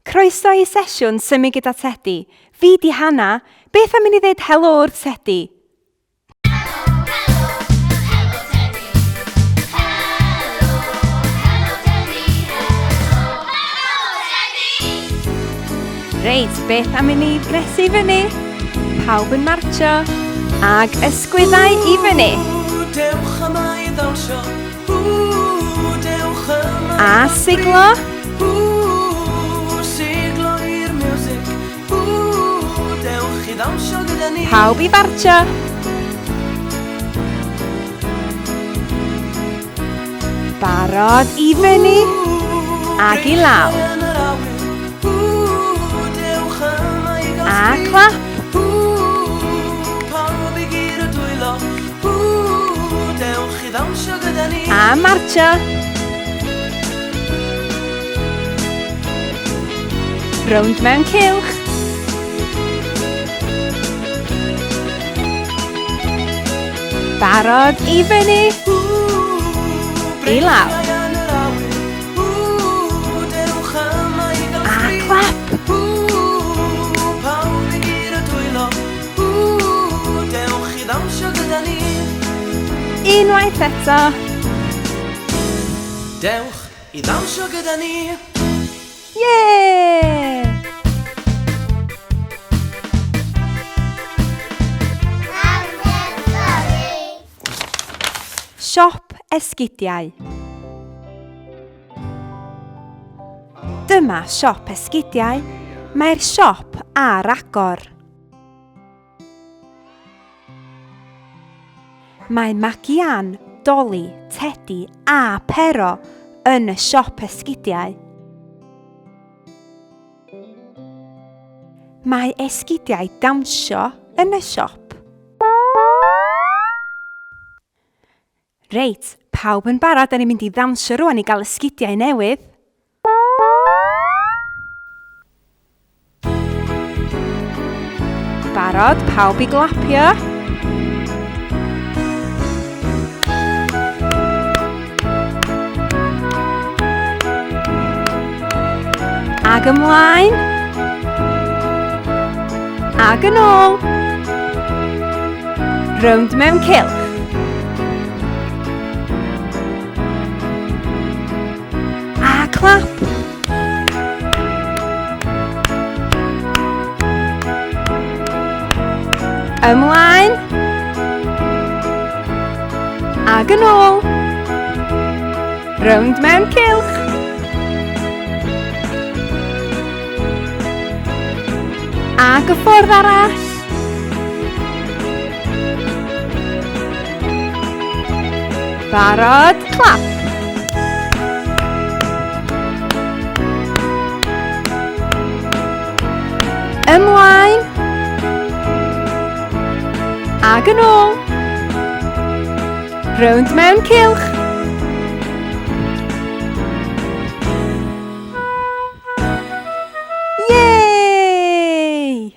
Croeso i sesiwn Symud gyda Tedi. Fi di Hana. Beth am i ni ddeud helo wrth Tedi? Reit, beth am i ni gresu fyny? Pawb yn martio. Ag ysgwyddau i fyny. Dewch yma i ddawnsio. Ww, dewch yma A siglo. Ww, siglo i'r music. Ww, dewch i ddawnsio gyda ni. Pawb i fartio. Barod i fyny ag i lawr. Yn yr awyr. Ww, dewch yma i gael A sbri. clap. Ww, pawb i gyd y dwylo. Ww, dewch i ddawnsio gyda ni. A martio. Rownd mewn cylch. Barod i fyny. I lawr. Yn yr awyr. Ww, dewch yma i gael A sbri. clap. Ww, pawb i gyd y dwylo. Ww, dewch i ddawnsio gyda ni. Unwaith eto. Dewch i ddawnsio gyda ni. Yay! Siop esgidiau. Dyma siop esgidiau. Mae'r siop ar agor. Mae Magi Ann, Dolly, Teddy a Pero yn y siop esgidiau. Mae esgidiau dawnsio yn y siop. Reit, pawb yn barod, da ni'n mynd i ddawnsio rwan i gael esgidiau newydd. Barod, pawb i glapio. Ag ymlaen. Ag yn ôl. Rownd mewn cylch. A clap. Ymlaen. Ag yn ôl. Rownd mewn cylch. Ag y ffordd arall. Barod, clap. Ymlaen. Ag yn ôl. Rownd mewn cylch. Yay!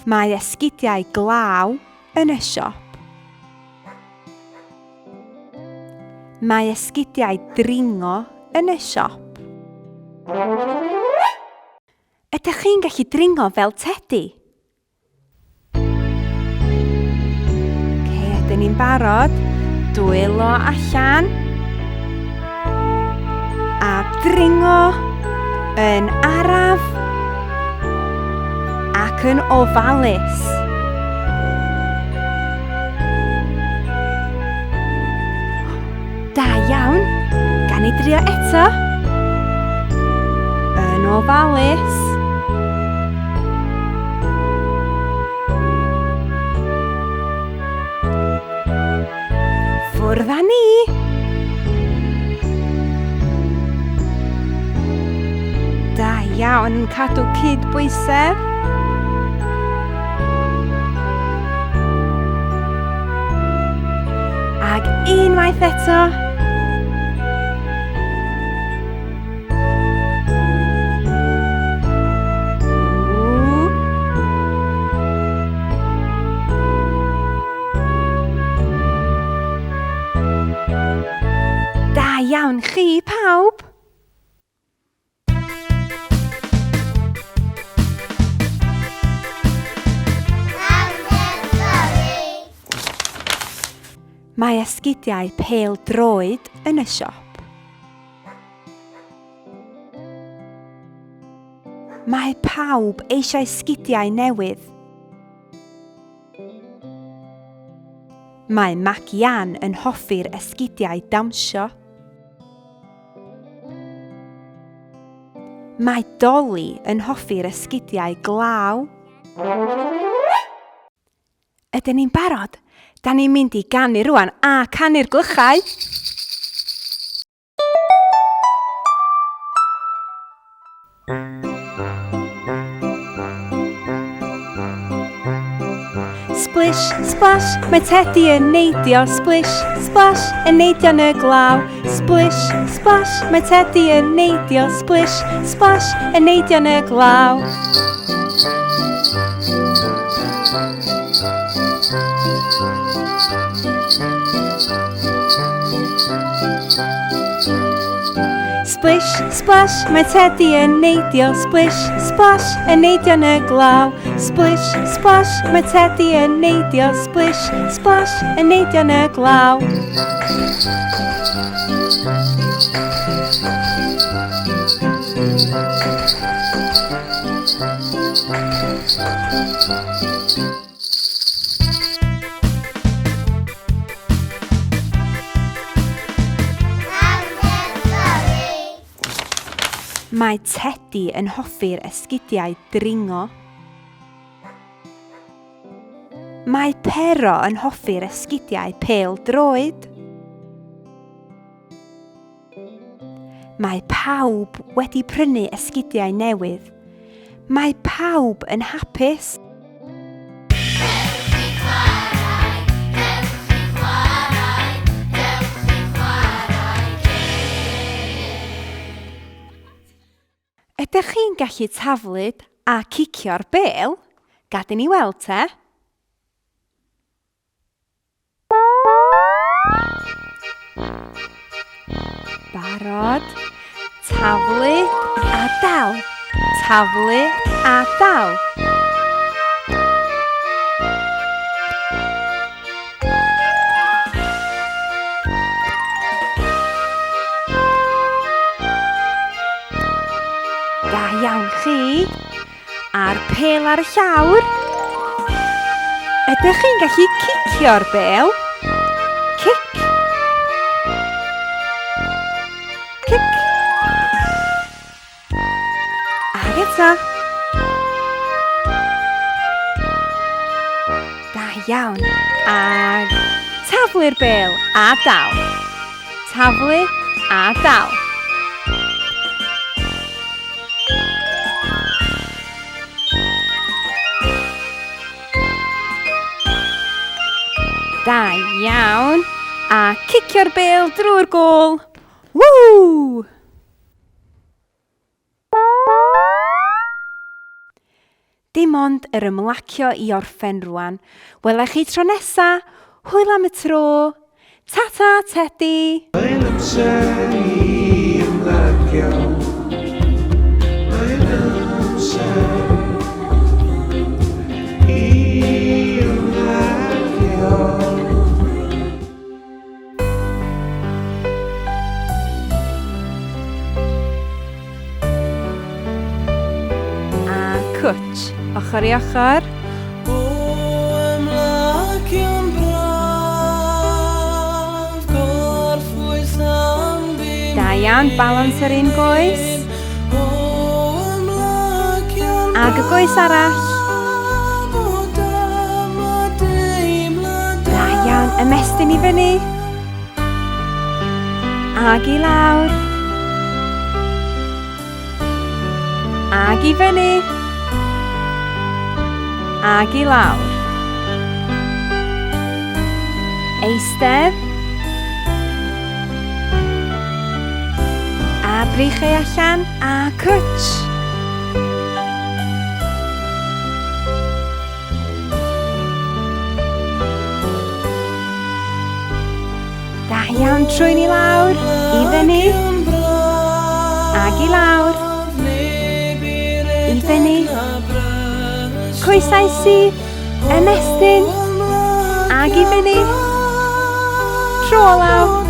Mae esgidiau glaw yn y siop. Mae esgidiau dringo yn y siop. Ydych chi'n gallu dringo fel Teddy? Okay, ydyn ni'n barod? Dwylo allan. A dringo yn araf ac yn ofalus. Da iawn. Gan i drio eto. Yn ofalus. Ffwrdd â ni! Da iawn yn cadw cyd-bwysedd. Ag unwaith eto. Ww. iawn chi pawb! Mae esgidiau pêl droed yn y siop. Mae pawb eisiau sgidiau newydd. Mae Mac Ian yn hoffi'r esgidiau dawnsio. Mae Dolly yn hoffi'r esgidiau glaw. Ydyn ni'n barod? Da ni'n mynd i ganu rwan a canu'r glychau! Splish, splash, mae Teddy yn neidio. Splish, splash, yn neidio yn y glaw. Splish, splash, mae Teddy yn neidio. Splish, splash, yn neidio yn y glaw. Splish, splash, mae Teddy yn neidio. Splish, splash, yn neidio yn y glaw. Splish, splash, mae Teddy yn neidio. Splish, splash, yn neidio yn y glaw. Mae Teddy yn hoffi'r esgidiau dringo. Mae Pero yn hoffi'r esgidiau pêl-droed. Mae pawb wedi prynu esgidiau newydd. Mae pawb yn hapus. Dewch i chwarae, dewch i chwarae, dewch i chwarae gêm. Ydych chi'n gallu taflud a cicio'r bêl? Gad i ni weld te. Barod. Taflu a dal. Taflu a dal. Da iawn chi. A'r pêl ar y llawr. Ydych chi'n gallu cicio'r bêl? Cic. Cic. Ag eto. Da iawn. Ag taflu'r bêl a dal. Taflu a dal. Da iawn. A cicio'r bêl drwy'r gôl. Woo! Dim ond yr ymlacio i orffen rwan. Wela chi tro nesa. Hwyl am y tro. Ta-ta, Tedi! Mae'n amser i ymlacio. Mae'n amser i ymlacio. A cwtsh, ochr i ochr. O ymlacio'n braf, gorffwys am bum Da iawn, balans yr un goes. O ymlacio'n Ag y goes arall. braf, o dyma deimlad Da iawn, ymestyn i fyny. Ag i lawr. Ag i fyny. Ag i lawr. Eistedd. A breichiau allan. A cwtsh. Da iawn, trwy'n i lawr, i fyny, ag i lawr, i fyny, coesau syth, ymestyn, ag i fyny, tro olaf.